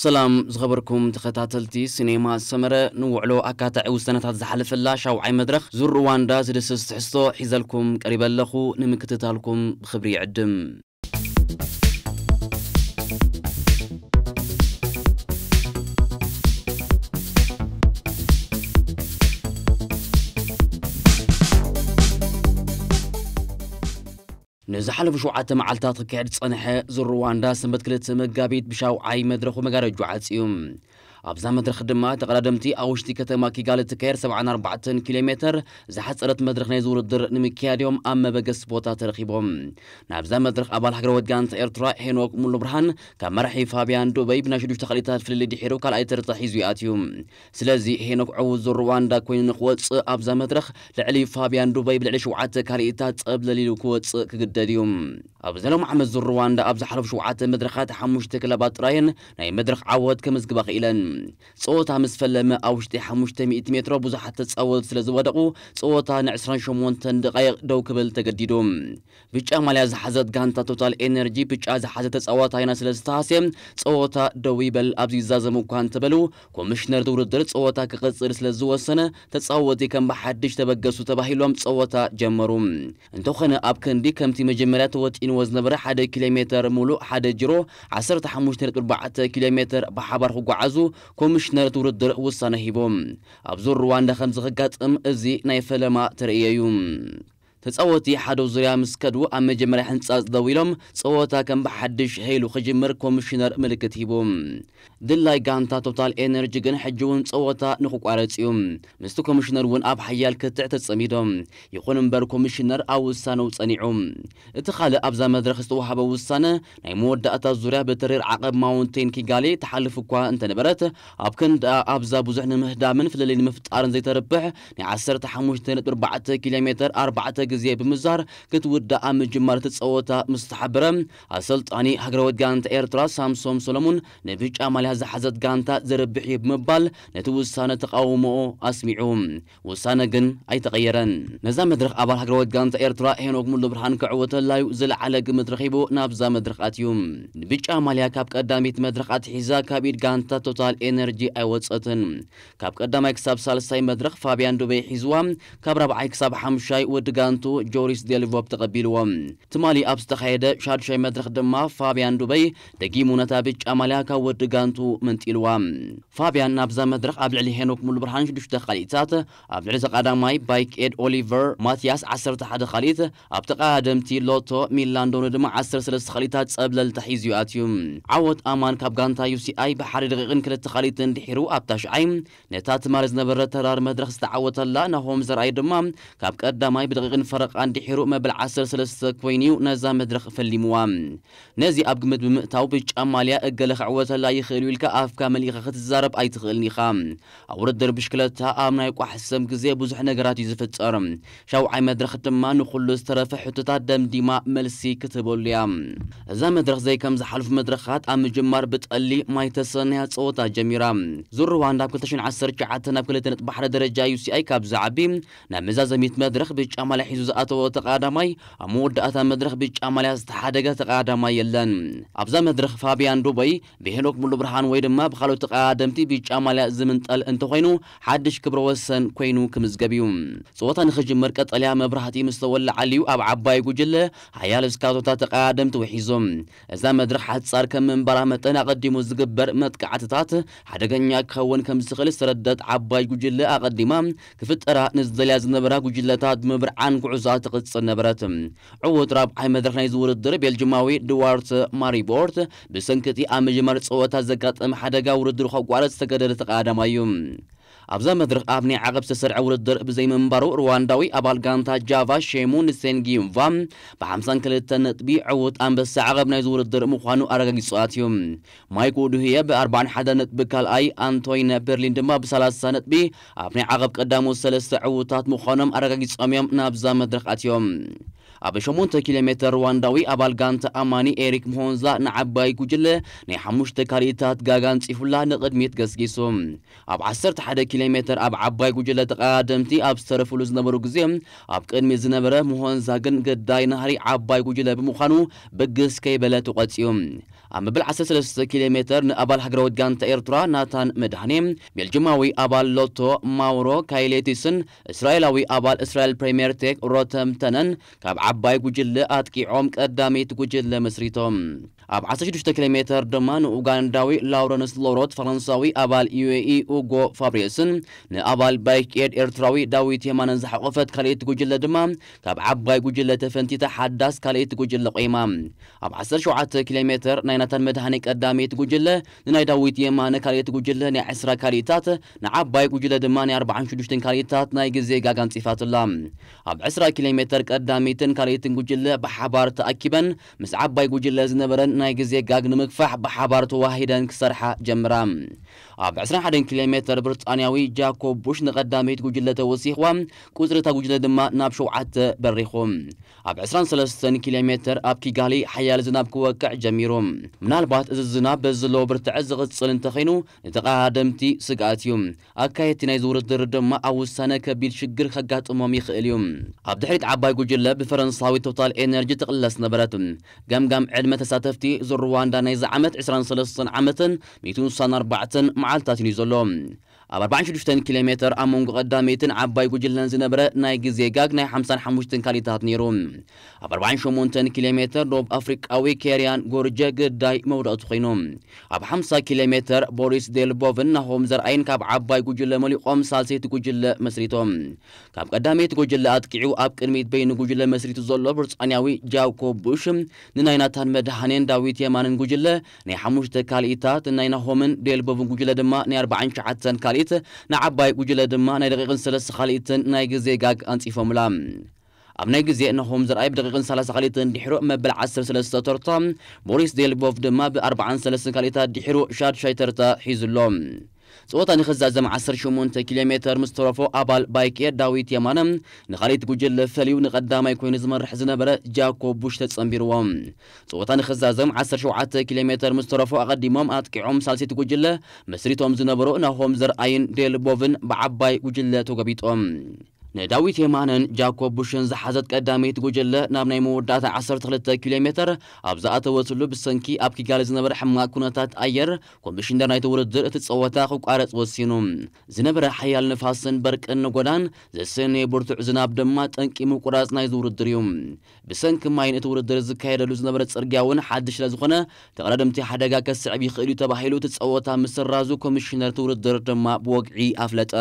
ሰላም ዝኸበርኩም ተኸታተልቲ ሲኔማ ሰመረ፣ ንውዕሎ ኣካታዒ ውሳነታት ዝሓለፈላ ሻውዓይ መድረኽ ዙር ሩዋንዳ ዝድስስ ትሕዝቶ ሒዘልኩም ቀሪበ ኣለኹ። ንምክትታልኩም ብኽብሪ ይዕድም። ንዝሓለፉ ሸውዓተ መዓልታት ክካየድ ዝጸንሐ ዙር ሩዋንዳ ሰንበት ክልተ መጋቢት ብሻውዓይ መድረኹ መጋረጁ ዓጽዩ። ኣብዛ መድረኽ ድማ ተቐዳደምቲ ኣብ ውሽጢ ከተማ ኪጋሊ እትካየድ ሰብዓን ኣርባዕተን ኪሎ ሜተር ዝሓጸረት መድረኽ ናይዚ ውድድር ንምክያድ እዮም ኣብ መበገሲ ቦታ ተረኺቦም። ናብዛ መድረኽ ኣባል ሃገራዊት ጋንታ ኤርትራ ሄኖክ ሙሉ ብርሃን ካብ መራሒ ፋብያን ዱበይ ብናይ ሽዱሽተ ካልኢታት ፍልልይ ድሒሩ ካልኣይ ተርታ ሒዙ ይኣትዩ። ስለዚ ሄኖክ ዕዉት ዙር ሩዋንዳ ኮይኑ ንክወጽእ ኣብዛ መድረኽ ልዕሊ ፋብያን ዱበይ ብልዕሊ ሸውዓተ ካልኢታት ጸብለል ኢሉ ክወጽእ ክግደድ እዩ። ኣብዚ ሎም ዓመት ዙር ሩዋንዳ ኣብ ዝሓለፉ ሸውዓተ መድረኻት ሓሙሽተ ክለባት ጥራየን ናይ መድረኽ ዓወት ከመዝግባ ክኢለን። ጸወታ ምስ ፈለመ ኣብ ውሽጢ ሓሙሽተ ሚእቲ ሜትሮ ብዙሓት ተጻወትቲ ስለ ዝወደቑ ጸወታ ንዕስራን ሸሞንተን ደቓይቕ ደው ክብል ተገዲዱ። ብጫ ማልያ ዝሓዘት ጋንታ ቶታል ኤነርጂ ብጫ ዝሓዘ ተጻዋታይና ስለ ዝተሃስየ ጸወታ ደው ይበል ኣብዚ ይዛዘም እኳ እንተበሉ ኮሚሽነር እቲ ውድድር ጸወታ ክቕጽል ስለ ዝወሰነ ተጻወቲ ከም ብሓድሽ ተበገሱ ተባሂሎም ጸወታ ጀመሩ። እንተኾነ ኣብ ክንዲ ከምቲ መጀመርያ ተወጢንዎ ዝነበረ ሓደ ኪሎ ሜተር ሙሉእ ሓደ ጅሮ ዓሰርተ ሓሙሽተ ነጥቢ ኣርባዕተ ኪሎ ሜተር ብሓባር ክጓዓዙ ኮሚሽነር እቲ ውድድር ውሳነ ሂቦም። ኣብ ዙር ሩዋንዳ ከም ዝኽጋጥም እዚ ናይ ፈለማ ተርእዮ እዩ። ተጻወቲ ሓደ ዙርያ ምስ ከዱ ኣብ መጀመርያ ሕንጻጽ ደው ኢሎም ጸወታ ከም ብሓድሽ ሄሉ ክጅምር ኮሚሽነር ምልክት ሂቡ። ድላይ ጋንታ ቶታል ኤነርጂ ግን ሕጂ እውን ጸወታ ንኽቋረጽ እዩ። ምስቲ ኮሚሽነር እውን ኣብ ሓያል ክትዕ ተጸሚዶም። ይኹን እምበር ኮሚሽነር ኣብ ውሳነው ጸኒዑ። እቲ ካልእ ኣብዛ መድረኽ ዝተዋህበ ውሳነ ናይ መወዳእታ ዙርያ ብተሪር ዓቐብ ማውንቴን ኪጋሊ ትሓልፍ እኳ እንተነበረት ኣብ ክንዳ ኣብዛ ብዙሕ ንምህዳምን ፍልልይ ንምፍጣርን ዘይተርብሕ ናይ ዓሰርተ ሓሙሽተ ነጥቢ ኣርባዕተ ኪሎ ሜተር ኣርባዕተ ግዜ ብምዛር ክትውዳእ ኣብ ምጅማር እቲ ጸወታ ምስ ተሓበረ ኣሰልጣኒ ሃገራዊት ጋንታ ኤርትራ ሳምሶም ሰሎሙን ንብጫ ማልያ ዝሓዘት ጋንታ ዘርብሕ እዩ ብምባል ነቲ ውሳነ ተቃውሞኡ ኣስሚዑ። ውሳነ ግን ኣይተቐየረን። ነዛ መድረኽ ኣባል ሃገራዊት ጋንታ ኤርትራ ሄኖክ ሙሉ ብርሃን ክዕወተላዩ ዝለዓለ ግምት ረኺቡ ናብዛ መድረኽ ኣትዩ። ንብጫ ማልያ ካብ ቀዳሚት መድረኽ ኣትሒዛ ካብ ኢድ ጋንታ ቶታል ኤነርጂ ኣይወጸትን። ካብ ቀዳማይ ክሳብ ሳልሳይ መድረኽ ፋብያን ዱበይ ሒዝዋ፣ ካብ ራብዓይ ክሳብ ሓምሻይ ወዲ ጋንቱ ጆሪስ ዴልቮፕ ተቐቢልዎ። ትማሊ ኣብ ዝተኻየደ ሻድሻይ መድረኽ ድማ ፋብያን ዱበይ ደጊሙ ነታ ብጫ ማልያ ካብ ወዲ ጋንቱ መንጢልዋ። ፋብያን ናብዛ መድረኽ ኣብ ልዕሊ ሄኖክ ሙሉ ብርሃን ሽዱሽተ ካልኢታት፣ ኣብ ልዕሊ ተቓዳማይ ባይክ ኤድ ኦሊቨር ማቲያስ ዓሰርተ ሓደ ካልኢት፣ ኣብ ተቓደምቲ ሎቶ ሚላንዶኒ ድማ ዓሰርተ ሰለስተ ካልኢታት ጸብለል ተሒዙ ኣትዩ። ዓወት ኣማን ካብ ጋንታ ዩሲኣይ ብሓደ ደቂቕን ክልተ ካልኢትን ድሒሩ ኣብ ታሽዓይ፣ ነታ ትማሊ ዝነበረ ተራር መድረኽ ዝተዓወተላ ናሆም ዘርኣይ ድማ ካብ ቀዳማይ ብደቂቕን ፈረቓን ድሒሩ መበል ዓሰርተ ሰለስተ ኮይኑ እዩ ነዛ መድረኽ ፈሊምዋ። ነዚ ኣብ ግምት ብምእታው ብጫ ማልያ እገለ ክዕወተላ ይኽእል እዩ ኢልካ ኣፍካ መሊእኻ ክትዛረብ ኣይትኽእልን ኢኻ። ኣብ ውድድር ብሽክለታ ኣብ ናይ ቋሕ ሰም ግዜ ብዙሕ ነገራት እዩ ዝፍጠር። ሻውዓይ መድረኽ ድማ ንኹሉ ዝተረፈ ሕቶታት ደምዲማ መልሲ ክትህበሉ እያ። እዛ መድረኽ ዘይከም ዝሓልፉ መድረኻት ኣብ ምጅማር ብጠሊ ማይ ተሰንያ ጸወታ ጀሚራ። ዙር ሩዋንዳ ኣብ ክልተ ሽሕን ዓሰርተ ትሽዓተን ኣብ ክልተ ነጥቢ ሓደ ደረጃ ዩሲኣይ ካብ ዝዓቢ ናብ መዛዘሚት መድረኽ ብጫ ማልያ ሒዙ ዝኣተወ ተቓዳማይ ኣብ መወዳእታ መድረኽ ብጫ ማልያ ዝተሓደገ ተቓዳማይ የለን። ኣብዛ መድረኽ ፋብያን ዱበይ ብሄኖክ ሙሉ ብርሃን ወይ ድማ ብኻልኦት ተቓደምቲ ብጫ ማልያ ዝምንጠል እንተኾይኑ ሓድሽ ክብረ ወሰን ኮይኑ ክምዝገብ እዩ። ጸወታ ንኽጅምር ቀጠልያ መብራህቲ ምስ ተወልዓሉ እዩ ኣብ ዓባይ ጉጅለ ሓያል እስካቶታት ተቓደምቲ ውሒዞም። እዛ መድረኽ ሓጻር ከም ምንባራ መጠን ኣቐዲሙ ዝግበር መጥቃዕትታት ሓደገኛ ክኸውን ከም ዝኽእል ዝተረደት ዓባይ ጉጅለ ኣቐዲማ ክፍጠራ ንዝደልያ ዝነበራ ጉጅለታት ብምብርዓን ጉዕዞኣ ትቕጽል ነበረት። ዕዉት ራብዓይ መድረኽ ናይዚ ውድድር ቤልጅማዊ ድዋርት ማሪቦርት ብሰንኪ እቲ ኣብ ምጅማር ጸወታ ዘጋጠመ ሓደጋ ውድድሩ ከቋርጽ ዝተገደደ ተቓዳማይ እዩ። ኣብዛ መድረኽ ኣብ ናይ ዓቐብ ዝተሰርዐ ውድድር ብዘይምንባሩ ሩዋንዳዊ ኣባል ጋንታ ጃቫ ሼሙ ንሴንጊዩምቫ ብ ሓምሳን ክልተን ነጥቢ ዕዉት ኣንበሳ ዓቐብ ናይዚ ውድድር ምዃኑ ኣረጋጊጹ ኣትዩ። ማይክ ኡዱህየ ብ ኣርባዓን ሓደን ነጥቢ ካልኣይ፣ ኣንቶይነ ቤርሊን ድማ ብ ሰላሳ ነጥቢ ኣብ ናይ ዓቐብ ቀዳሞት ሰለስተ ዕዉታት ምዃኖም ኣረጋጊጾም እዮም ናብዛ መድረኽ ኣትዮም። ኣብ ሸሞንተ ኪሎ ሜተር ሩዋንዳዊ ኣባል ጋንታ ኣማኒ ኤሪክ ምሆንዛ ንዓባይ ጉጅለ ናይ ሓሙሽተ ካልኢታት ጋጋ ኣንጺፉላ ንቕድሚት ገስጊሱ። ኣብ ዓሰርተ ሓደ ኪሎ ሜተር ኣብ ዓባይ ጉጅለ ተቐዳደምቲ ኣብ ዝተረፍሉ ዝነበሩ ግዜ ኣብ ቅድሚት ዝነበረ ምሆንዛ ግን ግዳይ ናህሪ ዓባይ ጉጅለ ብምዃኑ ብግስ ከይበለ ተቖጽዩ። ኣብ መበል ዓሰርተ ሰለስተ ኪሎ ሜትር ንኣባል ሃገራዊት ጋንታ ኤርትራ ናታን መድሃኔ፣ ቤልጅማዊ ኣባል ሎቶ ማውሮ ካይሌቲስን እስራኤላዊ ኣባል እስራኤል ፕሪምየር ቴክ ሮተም ተነን ካብ ዓባይ ጉጅለ ኣጥቂዖም ቀዳመይቲ ጉጅለ መስሪቶም። ኣብ ዓሰርተ ሽዱሽተ ኪሎ ሜትር ድማ ንኡጋንዳዊ ላውረንስ ሎሮት፣ ፈረንሳዊ ኣባል ዩ ኤ ኢ ኡጎ ፋብሬስን ንኣባል ባይክ ኤድ ኤርትራዊ ዳዊት የማነን ዝሓቆፈት ካልኣይቲ ጉጅለ ድማ ካብ ዓባይ ጉጅለ ተፈንቲታ ሓዳስ ካልኣይቲ ጉጅለ ቆይማ። ኣብ ዓሰርተ ሸውዓተ ኪሎ ሜትር ናይ ናታን መድሃኔ ቀዳመይቲ ጉጅለ ንናይ ዳዊት የማነ ካልኣይቲ ጉጅለ ናይ ዕስራ ካልኢታት፣ ንዓባይ ጉጅለ ድማ ናይ ኣርባዓን ሽዱሽተን ካልኢታት ናይ ግዜ ጋግ ኣንጺፋትላ። ኣብ ዕስራ ኪሎ ሜትር ቀዳመይትን ካልኣይትን ጉጅለ ብሓባር ተኣኪበን ምስ ዓባይ ጉጅለ ዝነበረን ናይ ግዜ ጋግ ንምግፋሕ ብሓባር ተዋሂደን ክሰርሓ ጀምራ። ኣብ ዕስራን ሓደን ኪሎ ሜትር ብሪጣንያዊ ጃኮብ ቡሽ ንቐዳመይቲ ጉጅለ ተወሲኽዋ፣ ቁጽሪ እታ ጉጅለ ድማ ናብ ሸውዓተ በሪኹ። ኣብ ዕስራን ሰለስተን ኪሎ ሜትር ኣብ ኪጋሊ ሓያል ዝናብ ክወቅዕ ጀሚሩ። ምናልባት እዚ ዝናብ በዚ ሎ ብርትዐት ዝቕጽል እንተኾይኑ ንተቐዳደምቲ ስግኣት እዩ። ኣካየድቲ ናይዚ ውድድር ድማ ኣብ ውሳነ ከቢድ ሽግር ከጋጥሞም ይኽእል እዩ። ኣብ ድሕሪት ዓባይ ጉጅለ ብፈረንሳዊ ቶታል ኤነርጂ ትቕለስ ነበረት። ገምጋም ዕድመ ተሳተፍቲ ዙር ሩዋንዳ ናይዚ ዓመት ዕስራን ሰለስተን ዓመትን ሚእትን ስሳን ኣርባዕተን መዓልታትን እዩ ዘሎ። ኣብ ኣርባዓን ሽዱሽተን ኪሎ ሜትር ኣብ መንጎ ቀዳመይትን ዓባይ ጉጅለን ዝነበረ ናይ ግዜ ጋግ ናይ ሓምሳን ሓሙሽተን ካልኢታት ነይሩ። ኣብ ኣርባዓን ሸሞንተን ኪሎ ሜትር ደቡብ ኣፍሪቃዊ ኬርያን ጎርጀ ግዳይ መውዳእቱ ኮይኑ። ኣብ ሓምሳ ኪሎ ሜትር ቦሪስ ዴልቦቭን ናሆም ዘርኣይን ካብ ዓባይ ጉጅለ መሊቖም ሳልሰይቲ ጉጅለ መስሪቶም። ካብ ቀዳመይቲ ጉጅለ ኣጥቂዑ ኣብ ቅድሚት በይኑ ጉጅለ መስሪቱ ዘሎ ብሪጣንያዊ ጃኮብ ቡሽ ንናይ ናታን መድሃኔን ዳዊት የማንን ጉጅለ ናይ ሓሙሽተ ካልኢታት፣ ናይ ናሆምን ዴልቦቭን ጉጅለ ድማ ናይ ኣርባዓን ትሽዓተን ካልኢት፣ ንዓባይ ጉጅለ ድማ ናይ ደቂቕን ሰለስተ ካልኢትን ናይ ግዜ ጋግ ኣንጺፎምላ። ኣብ ናይ ግዜ ናሆም ዘርኣይ ብደቂቕን ሰላሳ ካልኢትን ድሕሩ መበል ዓሰርተ ሰለስተ ተርታ፣ ቦሪስ ዴልቦቭ ድማ ብኣርባዓን ሰለስተን ካልኢታት ድሕሩ ሻድሻይ ተርታ ሒዙ ኣሎ። ጸወታ ንኽዛዘም ዓሰርተ ሸሞንተ ኪሎ ሜትር ምስ ተረፎ ኣባል ባይክ ኤር ዳዊት የማነ ንኻልኢት ጉጅለ ፈልዩ ንቐዳማይ ኮይኑ ዝመርሕ ዝነበረ ጃኮብ ቡሽ ተጸንቢርዎ። ጸወታ ንኽዛዘም ዓሰርተ ሸውዓተ ኪሎ ሜትር ምስ ተረፎ ኣቐዲሞም ኣጥቂዖም ሳልሰይቲ ጉጅለ መስሪቶም ዝነበሩ ናሆም ዘርኣይን ዴልቦቭን ብዓባይ ጉጅለ ተጎቢጦም። ንዳዊት የማነን ጃኮብ ቡሽን ዝሓዘት ቀዳመይቲ ጉጅለ ናብ ናይ መወዳእታ ዓሰርተ ክልተ ኪሎ ሜትር ኣብ ዝኣተወትሉ ብሰንኪ ኣብ ኪጋሊ ዝነበረ ሕማቕ ኩነታት ኣየር ኮሚሽነር ናይቲ ውድድር እቲ ጸወታ ክቋረጽ ወሲኑ። ዝነበረ ሓያል ንፋስን በርቅን ንጎዳን ዘሰነየ ብርቱዕ ዝናብ ድማ ጠንቂ ምቁራጽ ናይዚ ውድድር እዩ። ብሰንኪ ማይን እቲ ውድድር ዝካየደሉ ዝነበረ ጽርግያ እውን ሓድሽ ስለ ዝኾነ ተቐዳደምቲ ሓደጋ ከስዕብ ይኽእል እዩ ተባሂሉ እቲ ጸወታ ምስራዙ ኮሚሽነር እቲ ውድድር ድማ ብወግዒ ኣፍለጠ።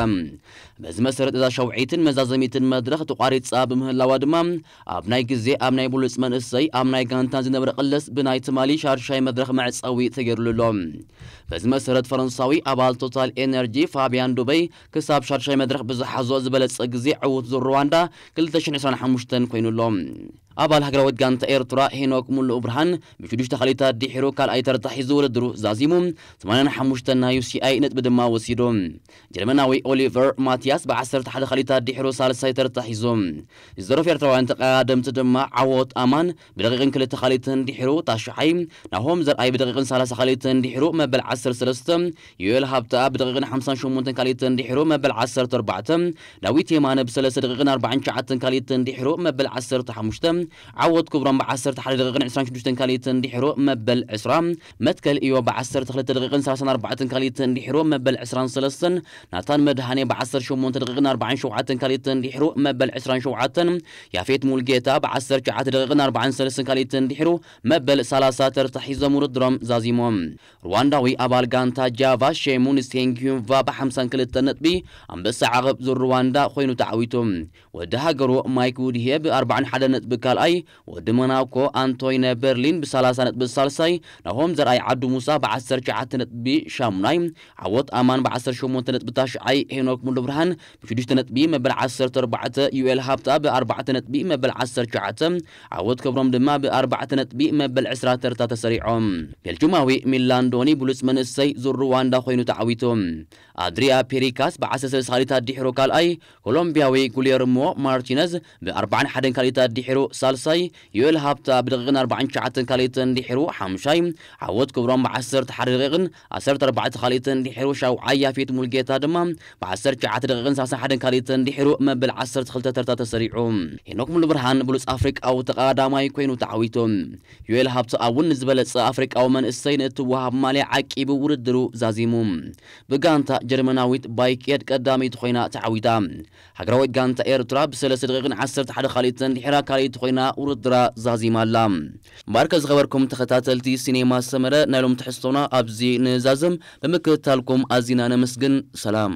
በዚ መሰረት እዛ ሻውዒትን መዛዘሚትን መድረኽ ተቋሪጻ ብምህላዋ ድማ ኣብ ናይ ግዜ ኣብ ናይ ብሉጽ መንእሰይ ኣብ ናይ ጋንታን ዝነበረ ቅለስ ብናይ ትማሊ ሻድሻይ መድረኽ መዕጸዊ ተገይሩሉ ኣሎ። በዚ መሰረት ፈረንሳዊ ኣባል ቶታል ኤነርጂ ፋቢያን ዱበይ ክሳብ ሻድሻይ መድረኽ ብዝሓዞ ዝበለጸ ግዜ ዕዉት ዙር ሩዋንዳ ክልተ ሽሕን ዕስራን ሓሙሽተን ኮይኑ ኣሎ። ኣባል ሃገራዊት ጋንታ ኤርትራ ሄኖክ ሙሉእ ብርሃን ብሽዱሽተ ካልኢታት ድሒሩ ካልኣይ ተርታ ሒዙ ውድድሩ ዛዚሙ፣ ሰማንያን ሓሙሽተን ናይ ዩ ሲ ኣይ ነጥቢ ድማ ወሲዱ። ጀርመናዊ ኦሊቨር ማቲያስ ብዓሰርተ ሓደ ካልኢታት ድሒሩ ሳልሳይ ተርታ ሒዙ። ዝደረፉ ኤርትራውያን ተቐዳደምቲ ድማ ዓወት ኣማን ብደቂቕን ክልተ ካልኢትን ድሒሩ ታሽዓይ፣ ናሆም ዘርኣይ ብደቂቕን ሰላሳ ካልኢትን ድሒሩ መበል ዓሰርተ ሰለስተ፣ ዮኤል ሃብተኣ ብደቂቕን ሓምሳን ሸሞንተን ካልኢትን ድሒሩ መበል ዓሰርተ ኣርባዕተ፣ ዳዊት የማነ ብሰለስተ ደቂቕን ኣርባዓን ትሽዓተን ካልኢትን ድሒሩ መበል ዓሰርተ ሓሙሽተ፣ ዓወት ክብሮም ብዓሰርተ ሓደ ደቂቕን ዕስራን ሽዱሽተን ካልኢትን ድሒሩ መበል ዕስራ፣ መትከል እዮ ብዓሰርተ ክልተ ደቂቕን ሰላሳን ኣርባዕተን ካልኢትን ድሒሩ መበል ዕስራን ሰለስተን፣ ናታን መድሃኔ ብዓሰርተ ሸሞንተ ደቂቕን ኣርባዓን ሸውዓተን ካልኢትን ድሒሩ መበል ዕስራን ሸውዓተን፣ ያፌት ሙልጌታ ብዓሰርተ ትሽዓተ ደቂቕን ኣርባዓን ሰለስተን ካልኢትን ድሒሩ መበል ሰላሳ ተርታ ሒዞም ውድድሮም ዛዚሞም። ሩዋንዳዊ ኣባል ጋንታ ጃቫ ሼሙን ስቴንጊዩቫ ብሓምሳን ክልተን ነጥቢ ኣንበሳ ዓቐብ ዙር ሩዋንዳ ኮይኑ ተዓዊቱ። ወዲ ሃገሩ ማይክ ውድሄ ብኣርባዓን ሓደን ነጥቢ ካልኣይ፣ ወዲ ሞናኮ ኣንቶይነ በርሊን ብሰላሳ ነጥቢ ሳልሳይ፣ ናሆም ዘርኣይ ዓዱ ሙሳ ብዓሰርተ ትሽዓተ ነጥቢ ሻሙናይ፣ ዓወት ኣማን ብዓሰርተ ሸሞንተ ነጥቢ ታሽዓይ፣ ሄኖክ ሙሉብርሃን ብሽዱሽተ ነጥቢ መበል ዓሰርተ ኣርባዕተ፣ ዩኤል ሃብታ ብኣርባዕተ ነጥቢ መበል ዓሰርተ ትሽዓተ፣ ዓወት ክብሮም ድማ ብኣርባዕተ ነጥቢ መበል ዕስራ ተርታ ተሰሪዖም። ቤልጁማዊ ሚላንዶኒ ብሉጽ መንእሰይ ዙር ሩዋንዳ ኮይኑ ተዓዊቱ። ኣድሪያ ፔሪካስ ብዓሰርተ ሰለስተ ካልኢታት ድሒሩ ካልኣይ፣ ኮሎምቢያዊ ጉሌርሞ ማርቲነዝ ብኣርባዓን ሓደን ካልኢታት ድሒሩ ሳልሳይ፣ ዮኤል ሃብታ ብደቂቕን ኣርባዓን ትሽዓተን ካልኢትን ድሒሩ ሓሙሻይ፣ ዓወት ክብሮም ብ ዓሰርተ ሓደ ደቂቕን ዓሰርተ ኣርባዕተ ካልኢትን ድሒሩ ሻውዓይ፣ ያፌት ሙልጌታ ድማ ብ ዓሰርተ ትሽዓተ ደቂቕን ሰላሳ ሓደን ካልኢትን ድሒሩ መበል ዓሰርተ ክልተ ተርታ ተሰሪዑ። ሄኖክ ሙሉብርሃን ብሉጽ ኣፍሪቃዊ ተቐዳዳማይ ኮይኑ ተዓዊቱ። ዮኤል ሃብታ እውን ንዝበለጸ ኣፍሪቃዊ መንእሰይ ንእትወሃብ ማልያ ዓቂቡ ውድድሩ ዛዚሙ። ብጋንታ ጀርመናዊት ባይክ ኤድ ቀዳመይቲ ኮይና ተዓዊታ። ሃገራዊት ጋንታ ኤርትራ ብሰለስተ ደቂቕን ዓሰርተ ሓደ ካልኢትን ድሒራ ካልኢት ኮይና ውድድራ ዛዚማ ኣላ። እምበኣርከ ዝኸበርኩም ተኸታተልቲ ሲኔማ ሰመረ፣ ናይ ሎም ትሕዝቶና ኣብዚ ንዛዘም። ብምክትታልኩም ኣዚና ነመስግን። ሰላም።